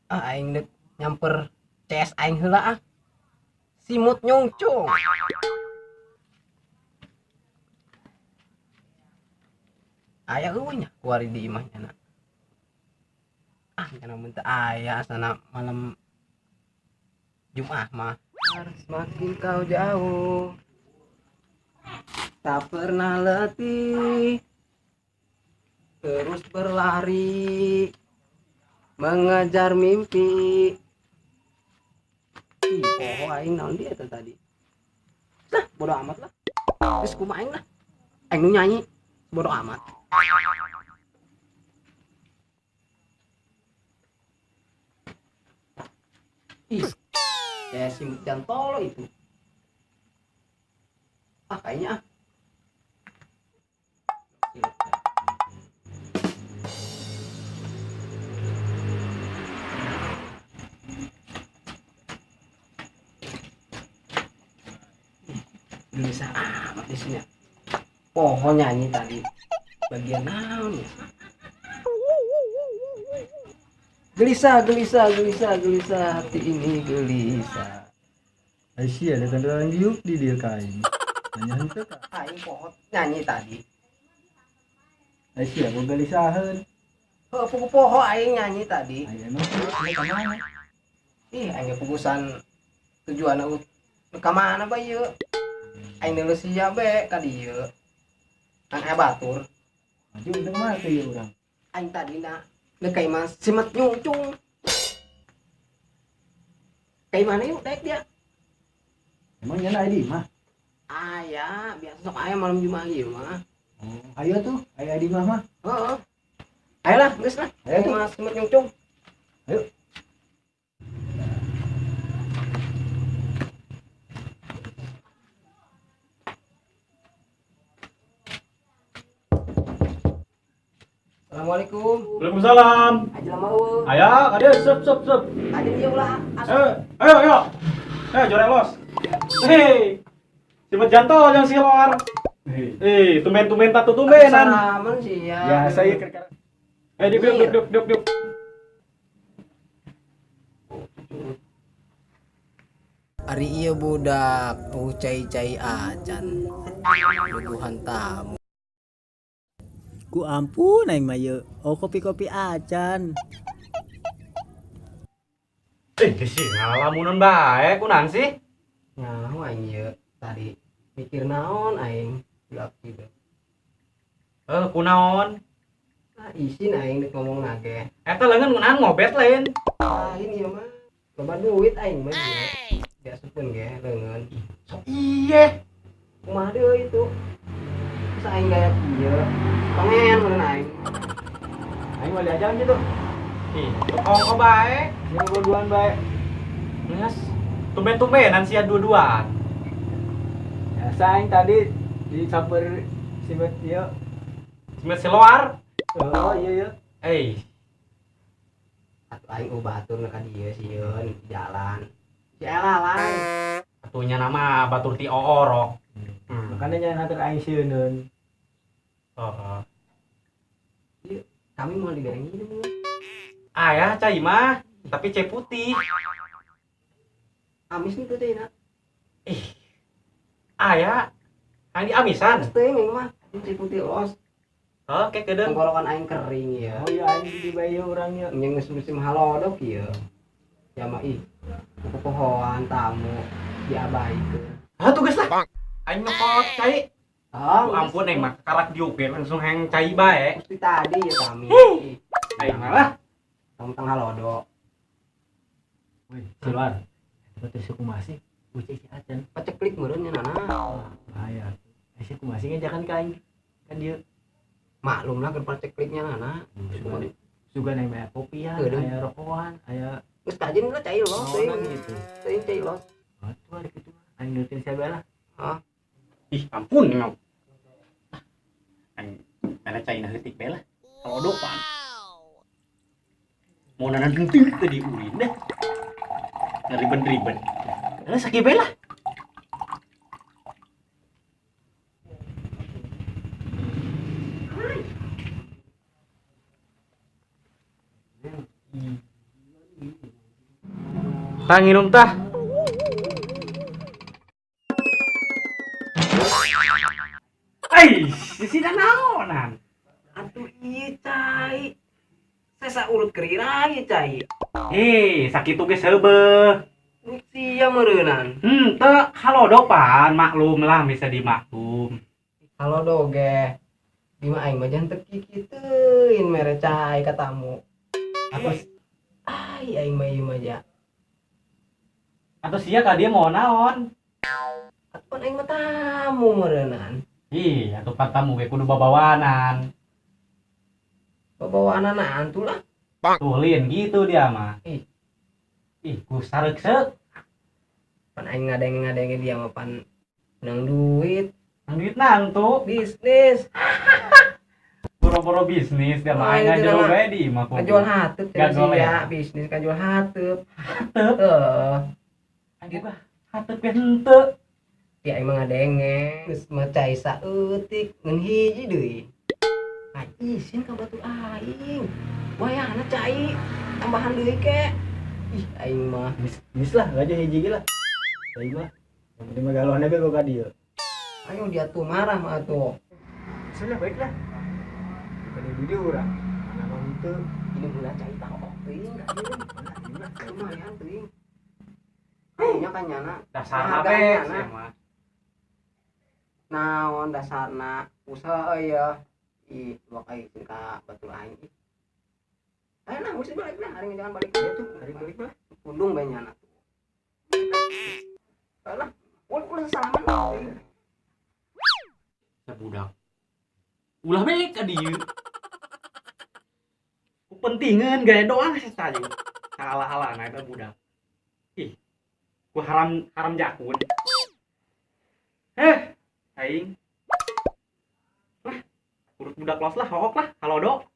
Ah aing deuk nyamper CS aing heula ah. Simut nyungcung. Aya eueuh nya kuari di imah nya. Ah nya mun teu aya asana malam Jumat mah. Semakin kau jauh tak pernah letih, terus berlari mengejar mimpi. Ih, poho aing naon dia eta tadi. Lah, bodo amat lah. Geus kumaha aing lah. Aing nu nyanyi, bodo amat. Ih, kayak simut jantolo itu. Ah, kayaknya ah. Gelisah amat di sini. Pohon nyanyi tadi. Bagian naon ya? Gelisah, gelisah, gelisah, gelisah, hati ini gelisah. Aisyah ada tanda diuk di dia kain. Nanya henteu ka. Aing pohon nyanyi tadi. Aisyah boga gelisaheun. Heuh, poho aing nyanyi tadi. Aya emang ka mana? Ih, aing pugusan tujuan ka mana bae ieu? Aing deuleu sia be ka dieu. Kan aya batur. Maju teu mah teh ieu urang. Aing tadina deuk ka imah simet nyungcung. Ka imah yuk daek dia. Emang nya aya di imah? Aya, biasa sok aya malam Jumat ieu mah. Oh, ayo tuh, aya di imah mah. Heeh. Ayolah, geus lah. Ayo tuh. Imah simet nyungcung. Ayo. Assalamualaikum. Waalaikumsalam. Aja lama eueuh. Aya, kadieu sep sep sep. Aja dia ulah asup. Ayo ayo. Jorek los. Hei. Simut jantol yang siloar. Hei, tumben-tumben tatu tumbenan. Salaman sih ya. Ya, saya kerkara. Duk duk duk duk duk. Ari ieu budak cai-cai acan. Luguhan tamu. Ku ampun aing mah ieu. Oh kopi-kopi acan. Geus sih ngalamunan bae kunaon sih? Nyaho aing ieu tadi mikir naon aing budak kieu. Heuh, kunaon? Ah, isin aing deuk ngomong nage. Eta leungeun kunaon ngobet lain. Lain ieu mah. Loba duit aing mah ieu. Diasupkeun ge leungeun. Sok iye. Kumaha deui itu? Terus aing gaya kieu. Pengen mun aing. Aing mau diajaran gitu. Ih, kongko bae. Yang dua-duaan bae. Geus. Tumben-tumbenan sia dua-duaan. Biasa aing tadi disamper simet ieu. Simet siloar. Oh iya iya. Eh. Atuh aing batur ka dieu sieun di jalan. Si Ella lain. Atunya nama batur ti oorok. Makanya jangan nganter aing sieuneun. Heeh. Ieu kami mau dibereng ini. Aya cai mah, tapi cai putih. Amis nih tuh cai na. Ih. Aya. Ang di amisan. Teuing aing mah, cai putih los. Oke, kedeung. Tenggorokan aing kering ya. Oh iya aing di bae urang ieu. Nya geus musim halodok ieu. Ya mah ih. Popohoan tamu diabaikeun. Ah tugas lah. Aing nyokot cai. Ah, ampun aing mah karak diuk ge langsung hang cai bae. Mesti tadi ya kami. Aing mah lah. Tentang halodo. Wih, siluar. Eta teh suku masih ucai si acan. Paceklik meureun nya nana. Bahaya. Eh suku masih ngejakan ka aing kan dieu. Maklum lah keur pacekliknya nana. Sugan aya aya kopian, aya rokokan, aya geus kajen lah cai los teuing gitu. Teuing cai los. Atuh ari kitu mah aing nutin sia bae lah. Hah? Ih, ampun ngau. Aing ana cai na heutik bae lah. Halodo pan. Mau nanan henteu teh diurin deh. Ngeriben-riben. Lah sakieu bae lah. Tah nginum tah. Ai, sisina naonan? Atuh ieu cai. Sesa urut kerirang ieu cai. Hei, sakitu ge seubeuh. Urut sia meureunan. Henteu halodo pan, maklum lah bisa dimaklum. Halodo ge. Di mah aing mah jangan teu kikituin mere cai ka tamu. Atuh ai aing mah ieu mah ja. Atuh sia ka dieu mau naon? Atuh pan aing mah tamu meureunan. Ih, atuh pan tamu ge kudu babawanan. Babawanan antu lah. Tulin gitu dia mah. Ih. Ih, ku sareuk-seuk. Pan aing ngadenge-ngadenge dia mah pan menang duit. Menang duit nang tuh. Bisnis. Boro-boro bisnis dia mah aing Oh, ngajol bae di imah kudu. Ngajual hateup Gak cenah golek. sia, bisnis ngajual hateup. Hateup. Heeh. Aing boga hateup ge henteu. Ti aing mah ngadenge geus mah cai saeutik ngan hiji deui. Ai isin ka batur aing. Wayahna cai tambahan deui ke. Ih aing mah Geus lah, gajah hiji ge lah. Aing mah yang penting mah galohna ge ka dieu. Ayo dia tuh marah mah tuh. Sudah baiklah. Bukan ibu dia urang. Mana mau itu? Ini bulan cai tahu teuing ka dieu. Lumayan teuing. Nya kan nyana. Dasarna Harganya, be nah. sia mah. Naon dasarna usaha ya. Ih, wak aing ka batur aing ih. Ayo nah, mesti balik nah, hari jangan balik. Ya tuh, hari balik mah. Pundung bae nyana tuh. Alah, ulah salaman. Budak. Ulah bae ka dieu. Kepentingan gaya doang sih tadi. Salah-salah nah eta budak. Ih. Ku haram jakun. Aing. Lah, urut budak los lah, hokok lah, halodo.